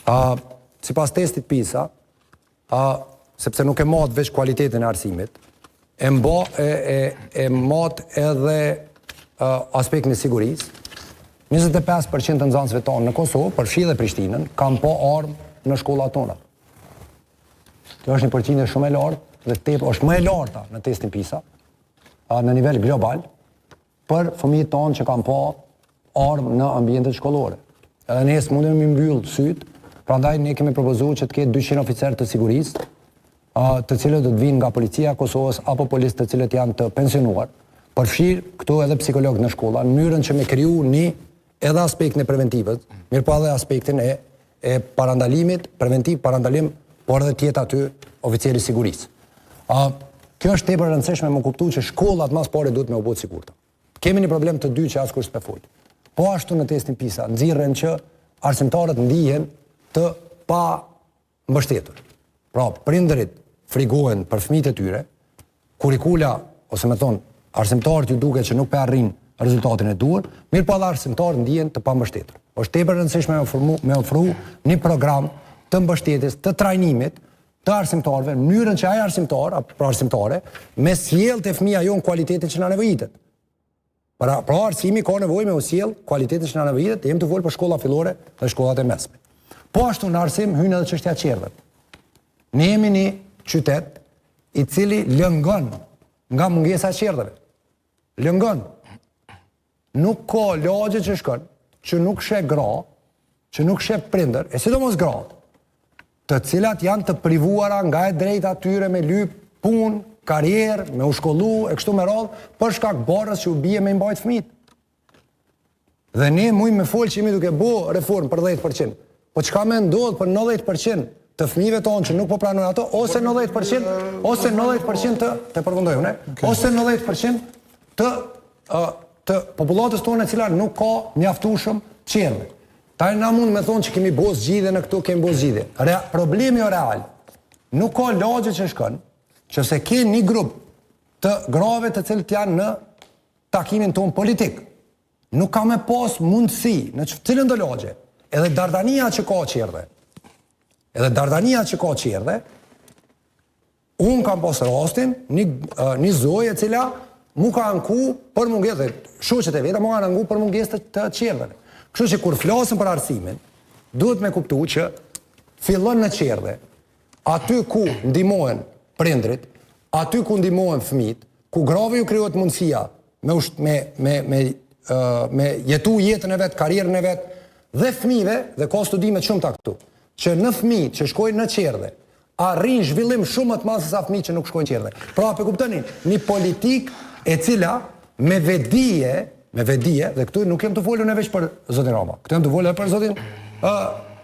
A, sipas testit PISA, a, sepse nuk e mat veç kualitetin e arsimit, e mba e e e mat edhe a, aspektin e sigurisë. 25% të nxënësve tonë në Kosovë, përfshi dhe Prishtinën, kanë pa armë në shkollat tona. Kjo është një përqindje shumë e lartë dhe tepër është më e larta në testin PISA, a, në nivel global, për fëmijët tonë që kanë pa armë në ambientet shkollore. Edhe ne s'mundemi mi mbyll sytë, prandaj ne kemi propozuar që të ketë 200 oficerë të sigurisë, të cilët do të vinë nga policia e Kosovës apo policë të cilët janë të pensionuar, përfshirë këtu edhe psikologë në shkolla, në mënyrën që me kriju një edhe aspektin e preventivës, mirëpo edhe aspektin e e parandalimit, preventiv, parandalim, por edhe të jetë aty oficeri i sigurisë. A, kjo është tepër e rëndësishme me kuptu që shkollat mas pari duhet me u bo të sigurta. Kemi një problem të dytë që askush s'pe fol. Po ashtu në testin PISA, nxirren që arsimtarët ndihen të pa mbështetur. Pra, prindërit frigohen për fëmijët e tyre, kurikula, ose me thonë, arsimtarët ju duket që nuk pe arrin rezultatin e duhur, mirëpo edhe arsimtarët ndihen të pambështetur. Është tepër e rëndësishme me ofru, me ofru një program të mbështetjes, të trajnimit të arsimtarëve, në mënyrën që ai arsimtar apo arsimtare me sjell te fëmija jonë kualitetin që na nevojitet. Pra, pra arsimi ka nevojë me u sjell kualitetin që na nevojitet, jemi tu folë për shkolla fillore dhe shkollat e mesme. Po ashtu në arsim hyn edhe çështja e çerdheve. Ne jemi një qytet i cili lëngon nga mungesa e çerdheve. Lëngon. Nuk ka lagje që shkon, që nuk sheh gra, që nuk sheh prindër, e sidomos gratë, të cilat janë të privuara nga e drejta e tyre me lyp punë, karrierë, me u shkollu e kështu me radhë, për shkak barrës që u bie me i mbajt fëmijët. Dhe ne mujmë me folë që jemi duke bo reformë për 10%. Po çka me ndodhë për 90% të fëmijëve tonë që nuk po pranojnë ato, ose 90%, ose 90% të, të përfundoj unë, ose 90% të, të popullatës tonë e cila nuk ka mjaftueshëm çerdhe. Tani na mund me thonë që kemi bo zgjidhje në këto, kemi bo zgjidhje. Rea, problemi o real. Nuk ka lagje që shkon, që se ke një grup të grave të cilët janë në takimin tonë politik. Nuk ka me pas mundësi në cilën do lagje. Edhe Dardania që ka çerdhe. Edhe Dardania që ka çerdhe, Unë kam pas rastin, një, një zojë e cila mu ka anku për mungesë, dhe shoqet e veta mu kanë anku për mungesë të, të çerdheve. Kështu që kur flasim për arsimin, duhet me kuptu që fillon në çerdhe, aty ku ndihmohen prindrit, aty ku ndihmohen fëmijët, ku grave ju krijohet mundësia me usht, me me me me jetu jetën e vet, karrierën e vet dhe fëmijëve, dhe ka studime të shumta këtu, që në fëmijë që shkojnë në çerdhe, arrijnë zhvillim shumë më të madh se sa fëmijët që nuk shkojnë çerdhe. Pra, po e kuptoni, një politikë e cila me vetëdije, me vetëdije, dhe këtu nuk jam tu folur ne veç për zotin Rama. Këtu jam tu folur edhe për zotin ë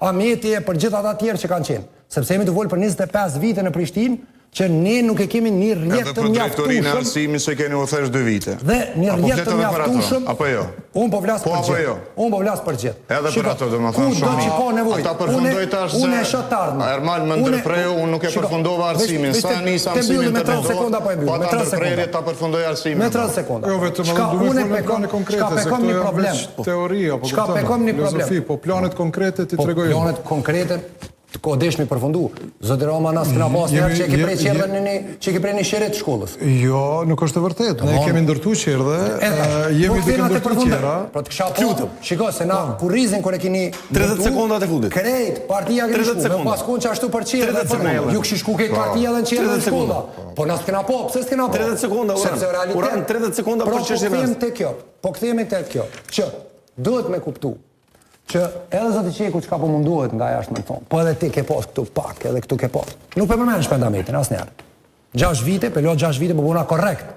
Ahmeti e për gjithë ata tjerë që kanë qenë. Sepse jemi tu folur për 25 vite në Prishtinë, që ne nuk e kemi një rrjet të mjaftueshëm. Edhe për drejtorinë e arsimit s'e keni u thesh dy vite. Dhe një rrjet të mjaftueshëm. Apo jo? Unë po flas po për gjithë. Jo? Unë po flas për gjithë. Edhe për ato, domethënë shumë. Kudo që ka nevojë. Ata përfundoj tash se unë e shoh të ardhmen. Ermal më ndërpreu, unë nuk e përfundova arsimin. Sa nisa mësimin me 30 sekonda po e mbyll, me 30 sekonda. Ta përfundoj arsimin. Me 30 sekonda. Jo vetëm edhe du me folë plane konkrete, se këto janë veç teori apo Çka pe kam një problem. Filozofi, po planet konkrete t'i po tregoj. Planet konkrete Ko desh mi përfundu. Zoti Rama na s'kena pas njëherë që e ke pre çerdhen në një, që e ke pre një shirit të shkollës. Jo, nuk është e vërtetë. Ne kemi ndërtu çerdhe, jemi po duke ndërtu tjera. Pra të kisha po, shiko, se na po. kurrizin kur e keni 30 sekondat e fundit. Krejt, partia keni shku, me pas konë që ashtu për çerdhe, për ju kishit shku krejt partia dhe në çerdhe në shkolla. Po na s'kena po, pse s'kena po? 30 sekonda, Uran. Sepse realitet. Uran, 30 sekonda pra, për çështjen. Po kthehemi te kjo, po kthehemi te kjo, që duhet me kuptu Që edhe zoti Çeku çka po mundohet nga jashtë me thonë, po edhe ti ke pas këtu pak, edhe këtu ke pas. Nuk po e përmend Shpend Ahmetin asnjëherë. 6 vite, pe lo 6 vite po bona korrekt.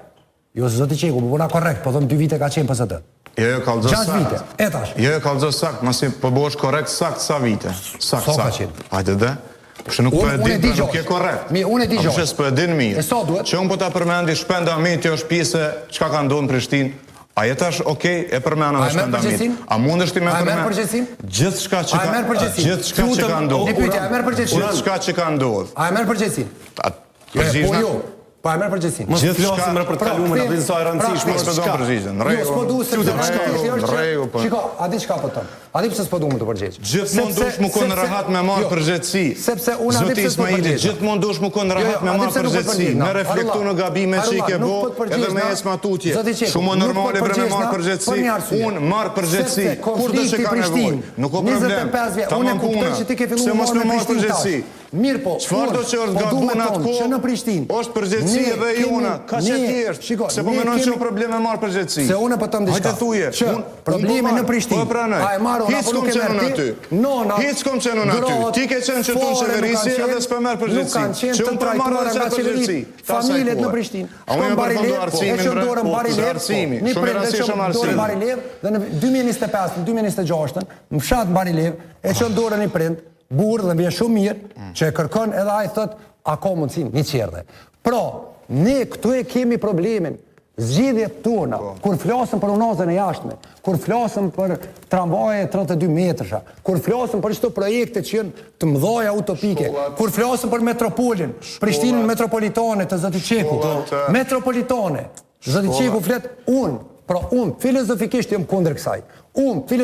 Jo se zoti Çeku po bona korrekt, po them 2 vite ka qenë PSD. Jo, jo, kallxo saktë. 6 vite. E tash. Jo, jo, kallxo saktë, masi po bëhesh korrekt saktë sa vite. Saktë, sa ka qenë. Hajde dhe. Pse nuk po e di, pra nuk je korrekt. Mi, unë e di gjë. Pse s'po e din mirë. E sa duhet? Që unë po ta përmendi Shpend Ahmeti është pjesë çka ka ndodhur në Prishtinë. A je tash okay, e përmenda dhe Shpend Ahmetin. A mundesh ti me përmend? A e merr përgjegjësinë? Gjithçka që ka A Gjithçka që ka ndodhur. Një pyetje, a e merr përgjegjësinë? Gjithçka që ka ndodhur. A e merr përgjegjësinë? Po jo. Po e merr përgjegjësinë. Mos flasim për të Pra, kaluarën, a din sa e rëndësishme Mos është po do çka. përgjigjen. Jo, s'po du se Rregull, realiteti është që- rregull, po. Shiko, a di çka po them? A di pse s'po du më të përgjigj? Gjithmonë Sepse- dush më kon sepse- rahat me marr Jo, përgjegjësi. Sepse unë a di Zoti pse s'po Ismaili, përgjigjem. gjithmonë dush më kon Jo, rahat jo, me a di marr pse nuk po përgjegjësi, përgjigjem, me reflektu Arullah, në gabime që i ke Arullah, bo, nuk po të edhe me përgjigjem, ecë ma tutje. Zoti Çeku, Shumë nuk po normale të bre me marr përgjigjem, përgjegjësi. për një arsye. Unë marr përgjegjësi. Sepse Kur do që konflikti ka nevojë? Prishtinë, Nuk o problem. 25 vjet, unë e Tamam kuptoj puna. që ti ke filluar Pse mos me me marr Prishtinë tash. përgjegjësi? Mirë po, Çfarë do unë që është po du gabu me në atë thonë kohë? që në Prishtinë. Është përgjegjësi ne edhe kemi- jona, kaq e ne- thjeshtë. Shiko, Se po ne mendon që kemi- është problem me marr përgjegjësi. Se unë po them diçka. Hajde thuje, Që unë- unë problemi po në marr, Prishtinë. Po e pranoj. A e marr unë Hiç apo nuk kom e qenë merr unë ti? aty. Nona. Hiç kom qenë unë aty. grotë, Ti ke qenë që tu në fare nuk qeverisje kanë edhe qenë- s'po merr përgjegjësi. Nuk kanë qenë Që të unë po marr trajtuara edhe nga qatë qeveritë. përgjegjësi. Ta asaj Familjet në kohe. Prishtinë. A unë Shkon jam Barilev, përfundu e arsimin, çon bre. dorën Po, Barilev. arsimi, Një shumë i prind e rëndësishëm çon dorën arsimi. Barilev dhe në 2025, në 2026, në fshat Barilev e çon dorën një prind, burr dhe më vjen shumë mirë që e kërkon edhe ai thot a ka mundësi një qerdhe. Pra, ne këtu e kemi problemin. Zgjidhjet tona, kur flasim për unazën e jashtme, kur flasim për tramvaje 32 metrësha, kur flasim për çdo projekte që janë të mëdha utopike, kur flasim për metropolin, Prishtinën metropolitane të Zotit Çeku, metropolitane, Zoti Çeku flet unë, pra unë filozofikisht jam kundër kësaj. Unë filo